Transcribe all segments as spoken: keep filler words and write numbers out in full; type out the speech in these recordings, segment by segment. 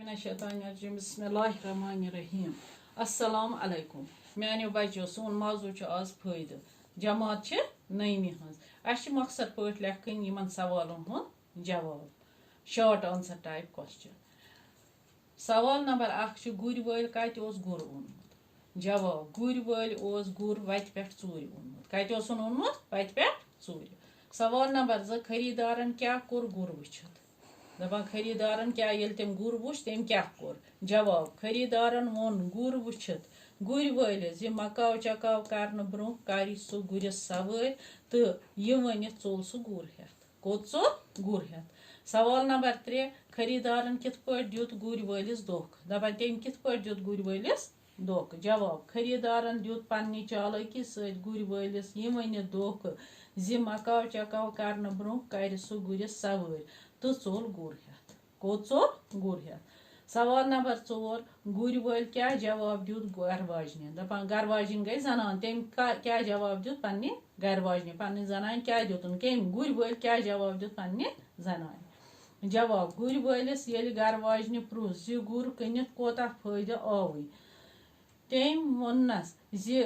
الشیطان الرجیم۔ بسم اللہ الرحمن الرحیم۔ السلام علیکم میانیو بچو، سون موضوع چھُ آز فٲیدٕ۔ جماعت چھِ نٔیمہِ ہٕنٛز۔ اَسہِ چھِ مۄخصر پٲٹھۍ لیکھٕنۍ یِمن سوالن ہُنٛد جواب، short answer type question۔ سوال نمبر اکھ چھُ، گُرۍ وٲلۍ کتہِ اوس گُر اوٚنمُت؟ جواب، گُرۍ وٲلۍ اوس گُر وتہِ پٮ۪ٹھ ژوٗرِ اوٚنمُت۔ کتہِ اوسُن اوٚنمُت؟ وتہِ پٮ۪ٹھ ژوٗرِ۔ سوال نمبر زٕ، خریدارن کیٛاہ کوٚر گُر وٕچھِتھ؟ دپان خریدارن کیٛاہ، ییٚلہِ تٔمۍ گُر وُچھ، تٔمۍ کیٛاہ کوٚر؟ جواب، خریدارن ووٚن گُر وُچھِتھ گُرۍ وٲلِس زِ مکاو چکاو کرنہٕ برونٛہہ کرِ سُہ گُرِس سوٲرۍ، تہٕ یہِ ؤنِتھ ژوٚل سُہ گُر ہٮ۪تھ۔ کوٚت ژوٚل؟ گُر ہٮ۪تھ۔ سوال نمبر ترٛےٚ، خریدارن کِتھ پٲٹھۍ دیُت گُرۍ وٲلِس دھوکہٕ؟ دپان تٔمۍ کِتھ پٲٹھۍ دیُت گُرۍ وٲلِس دھوکہٕ؟ جواب، خریدارن دیُت پننہِ چالٲکی سۭتۍ گُرۍ وٲلِس یہِ ؤنِتھ دھوکہٕ زِ مکاو چکاو کرنہٕ برونٛہہ کرِ سُہ گُرِس سوٲرۍ تہٕ ژوٚل گُر ہٮ۪تھ۔ کوٚت ژوٚل؟ گُر ہٮ۪تھ۔ سوال نمبر ژور، گُرۍ وٲلۍ کیٛاہ جواب دیُت گرٕ واجنہِ؟ دپان گرٕ واجِنۍ گٔے زنان، تٔمۍ کا-، کیٛاہ جواب دیُت پننہِ گرٕ واجنہِ؟ پننہِ زنانہِ کیٛاہ دیُتُن؟ کٔمۍ؟ گُرۍ وٲلۍ کیٛاہ جواب دیُت پننہِ زنانہِ؟ جواب، گُرۍ وٲلِس ییٚلہِ گرٕ واجنہِ پرُژھ زِ گُر کٕنِتھ کوتاہ فٲیدٕ آوٕے، تٔمۍ ووٚننس زِ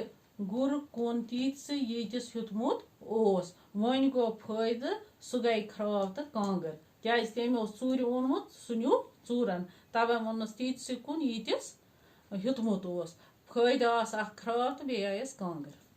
گُر کُن تیٖتسٕے ییٖتِس ہیوٚتمُت اوس، وۄنۍ گوٚو فٲیدٕ، سُہ گٔے خراب تہٕ کانٛگٕر، کیٛازِ تٔمۍ اوس ژوٗرِ اوٚنمُت، سُہ نیوٗ ژوٗرن، توے ووٚننس تیٖتسٕے کُن ییٖتِس ہیوٚتمُت اوس۔ فٲیدٕ آس اکھ خراب تہٕ بیٚیہِ آیس کانٛگٕر۔